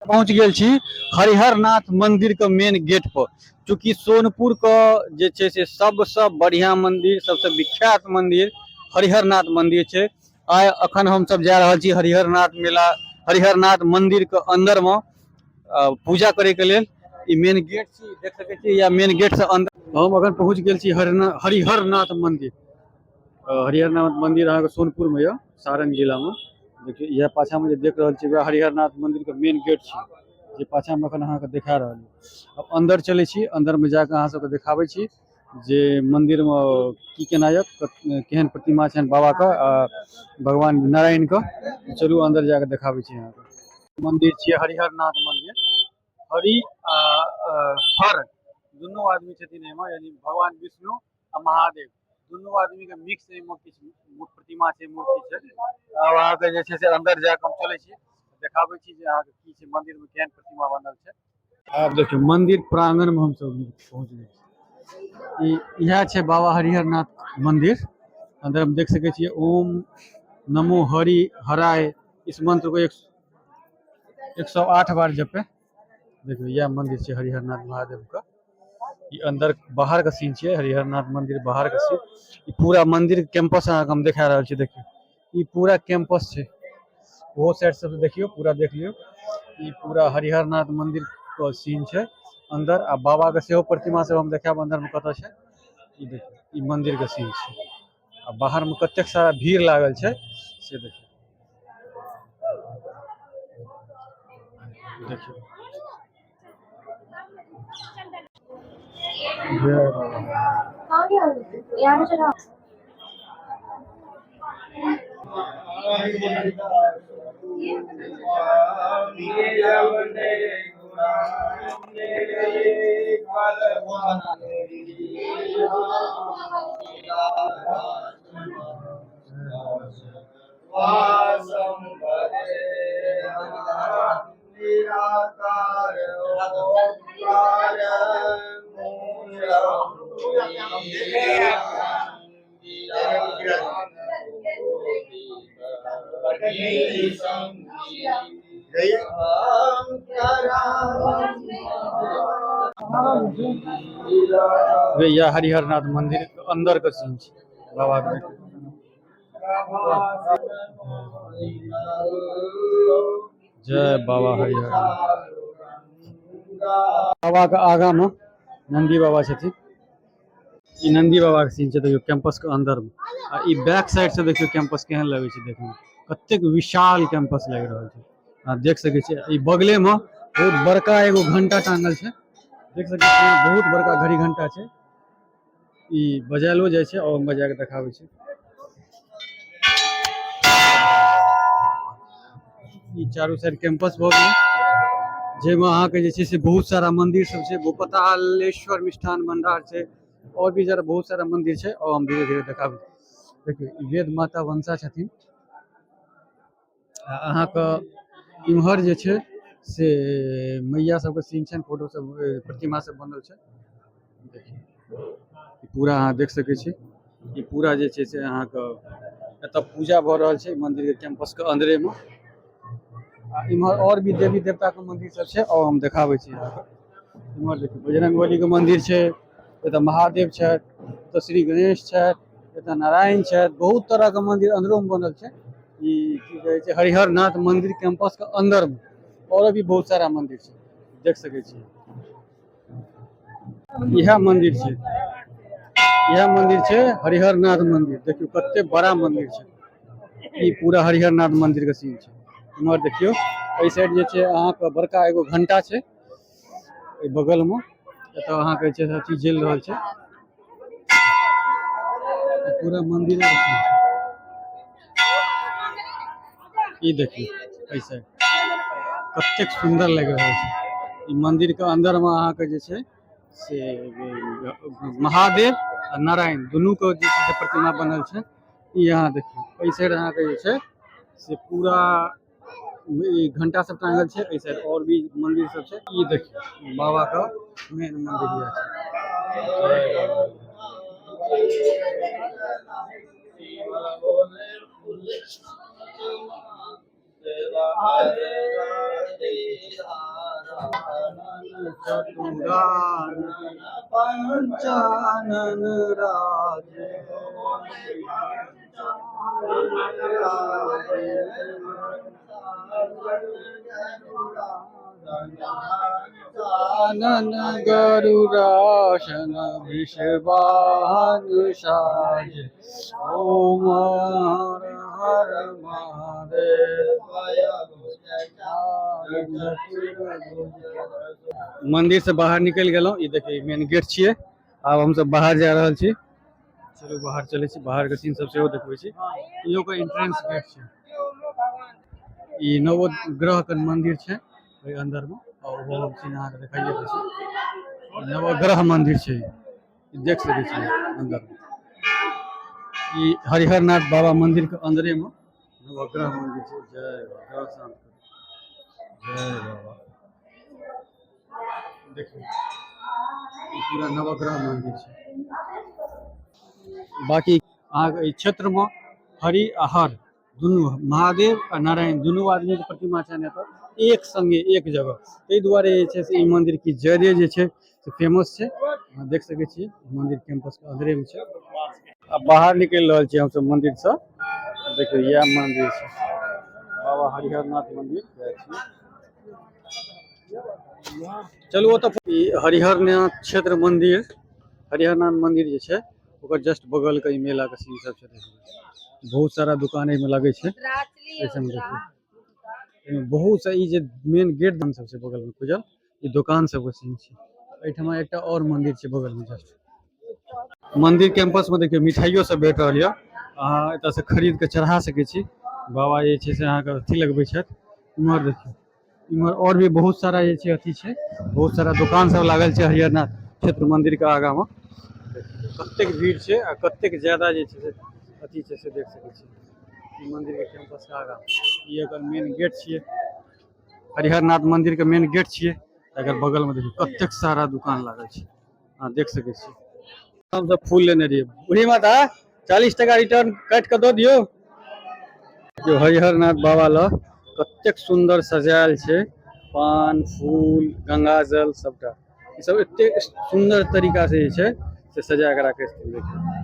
पहुंच गेल छी हरिहरनाथ मंदिर के मेन गेट पर। चूँकि सोनपुर के जे छै से सबसे बढ़िया मंदिर, सबसे विख्यात मंदिर हरिहरनाथ मंदिर छै। आइ अखन हम सब जा रहल छी हरिहरनाथ मेला, हरिहरनाथ मंदिर के अंदर में पूजा करे के लेल। ई मेन गेट छी, देख सकै छी, या मेन गेट से अंदर हम अखन पहुंच गेल छी हरिहरनाथ मंदिर। हरिहरनाथ मंदिर अहाँके सोनपुर में यऽ, सारण जिला में। देखियौ इएह पाछा में जे देख रहल छी वएह हरिहरनाथ मंदिर के मेन गेट छी, जे पाछा में अखन अहाँके देखा रहल यऽ। अब अंदर चलै छी, अंदर में जाके अहाँ सबके देखाबै छी जे मंदिर में की केना यऽ, केहन प्रतिमा छनि बाबा के आ भगवान नारायण के। चलू अंदर जाके देखाबै छी अहाँके। मंदिर छियै हरिहरनाथ मंदिर। हरि आ हर दुनू आदमी छथिन एहिमे, यानी भगवान विष्णु आ महादेव दुनू आदमी के मिक्स एहिमे किछु प्रतिमा छै, मूर्ति छै। आब अहाँके जे छै से अंदर जाके हम चलै छी, देखाबै छी जे अहाँके की छै मंदिर में, केहन प्रतिमा बनल छै। आब देखियौ मंदिर प्रांगण में हमसब पहुँच गेल छी। इएह छै बाबा हरिहरनाथ मंदिर। अंदर हम देख सकै छियै ओम नमो हरि हराय, इस मंत्र को 108 बार जपे। देखियौ इएह मंदिर छै हरिहरनाथ महादेव के। ई अंदर बाहर के सीन छियै, हरिहरनाथ मंदिर बाहर के सीन। ई पूरा मंदिर कैंपस अहाँके हम देखा रहल छी। देखियौ ई पूरा कैंपस छै, ओहो साइड सब देखियौ, पूरा देख लियौ। ई पूरा हरिहरनाथ मंदिर के सीन छै अंदर। आ बाबा के सेहो प्रतिमा सब हम देखायब अंदर में कतऽ छै। ई देखियौ ई मंदिर के सीन छै आ बाहर में कतेक सारा भीड़ लागल छै से देखियौ। देखियौ जय बाबा। यहाँ पे चढ़ाओ। यह हरिहरनाथ मंदिर के अंदर के सीन छै बाबा के। जय बाबा हरिहर। बाबा के आगा में नंदी बाबा छथिन। ई नंदी बाबा के सीन छै देखियौ कैंपस के अंदर में। आ ई बैक साइड से देखियौ कैंपस केहन लगै छै देखै में, कतेक विशाल कैंपस लागि रहल छै। अहाँ देख सकै छियै ई बगले में बहुत बड़का एगो घंटा टांगल छै, देख सकै छियै बहुत बड़का घड़ी घंटा छै। ई बजायलो जाइ छै और हम बजा के देखाबै छी। ई चारू साइड कैंपस भऽ गेलै, जाहिमे अहाँके जे छै से बहुत सारा मंदिर सब छै। भूपतालेश्वर मिष्ठान भंडार छै और भी जरा बहुत सारा मंदिर छै और हम धीरे धीरे देखाबै छी। देखियौ ई वेद माता वंशा छथिन। आ अहाँके इम्हर जे छै से मैया सबके सीन छनि, फोटो सब, प्रतिमा सब बनल छै। देखियौ ई पूरा अहाँ देख सकै छी। ई पूरा जे छै से अहाँके एतऽ पूजा भऽ रहल छै मंदिर के कैंपस के अंदरे मे। आ इम्हर और भी देवी देवता के मंदिर सब छै और हम देखाबै छी अहाँके। इम्हर देखियौ बजरंगबली के मंदिर छै, एतऽ महादेव छथि, एतऽ श्री गणेश छथि, एतऽ नारायण छथि। बहुत तरह के मंदिर अंदरो मे बनल छै। ई की कहै छै हरिहरनाथ मंदिर कैंपस के अंदर मे और भी बहुत सारा मंदिर छै, देख सकै छी। इएह मंदिर छै, इएह मंदिर छै हरिहरनाथ मंदिर। देखियौ कते बड़ा मंदिर छै। ई पूरा हरिहरनाथ मंदिर के सीन छै। इम्हर देखियौ एहि साइड जे छै अहाँके बड़का एगो घंटा छै एहि बगल मे। एतऽ अहाँके जे छै सब चीज जलि रहल छै। पूरा मंदिर के सीन छै। ई देखियौ एहि साइड कतेक सुन्दर लागि रहल छै। ई मंदिर के अंदर मे अहाँके जे छै से महादेव आ नारायण दुनू के जे छै से प्रतिमा बनल छै। ई अहाँ देखियौ एहि साइड अहाँके जे छै से पूरा ई घंटा सब टांगल छै। एहि साइड और भी मंदिर सब छै। ई देखियौ बाबा के मेन मंदिर इएह छै। जय बाबा। चतुरानन पंचानन राज आनन गरुड़ासन वृषवाहन साज ओम हर हर महादेव। मंदिर से बाहर निकलि गेलहुँ। ई देखिए, मेन गेट छियै। आब हमसब बाहर जा रहल छी। चलू, बाहर चलै छी। बाहर के सीन सब सेहो देखबै छी। इहो के एंट्रेंस गेट छै। ई नवग्रह के मंदिर छै ओहि अंदर में, और ओहो हम सीन अहाँके देखाइए दै छी। ई नवग्रह मंदिर छै, ई देख सकै छी अंदर में। ई हरिहर नाथ बाबा मंदिर के अंदरे में नवग्रह मंदिर छै। जय बाबा, ग्रह शांत करू। जय बाबा। देखियौ, ई पूरा नवग्रह मंदिर छै। बाकी अहाँके एहि क्षेत्र में हरि आ हर दुनू, महादेव आ नारायण दुनू आदमीके प्रतिमा छनि एतऽ एक संगे एक जगह। ताहि दुआरे जे छै से ई मंदिर किछु ज्यादे जे छै से फेमस छै। अहाँ देख सकै छियै, मंदिर कैंपस के अंदरे मे छै। आ बाहर निकलि रहल छी हमसब मंदिर से। देखियौ, इएह मंदिर छै, बाबा हरिहर नाथ मंदिर। इएह छियै। चलू ओतऽ। ई हरिहर नाथ क्षेत्र मंदिर, हरिहर नाथ मंदिर जे छै, ओकर जस्ट बगल के ई मेला के सीन सब छै। देखियौ, बहुत सारा दुकान एहिमे लगै छै। एहि सबमे देखियौ, एहिमे बहुत सा ई जे मेन गेट दान सब छै बगल में खुजल, ई दुकान सबके सीन छै। एहिठमा एकटा और मंदिर छै बगल में जस्ट। मंदिर कैंपस में देखियौ, मिठाइयो सब भेट रहल यऽ। अहाँ एतऽ से खरीद के चढ़ा सकै छी। बाबा जे छै से अहाँके अथी लगबै छथि। इम्हर देखियौ, इम्हर और भी बहुत सारा जे छै अथी छै, बहुत सारा दुकान सब लागल छै। हरिहरनाथ क्षेत्र मंदिर के आगा में कतेक भीड़ छै आ कतेक ज्यादा जे छै से अथी छै, से देख सकै छी। ई मंदिर के कैंपस के आगा ई एकर मेन गेट छियै, हरिहरनाथ मंदिर के मेन गेट छियै। एकर बगल में देखियौ, कतेक सारा दुकान लागल छै, अहाँ देख सकै छी। हम सब फूल लेने रहियै। बूढ़ी माता, 40 टका रिटर्न काटि कऽ दऽ दियौ। देखियौ, हरिहरनाथ बाबा लग कतेक सुन्दर सजायल छै। पान, फूल, गंगा जल, सबटा ई सब एते सुन्दर तरीका से जे छै से सजा के राखै छथिन। देखियौ।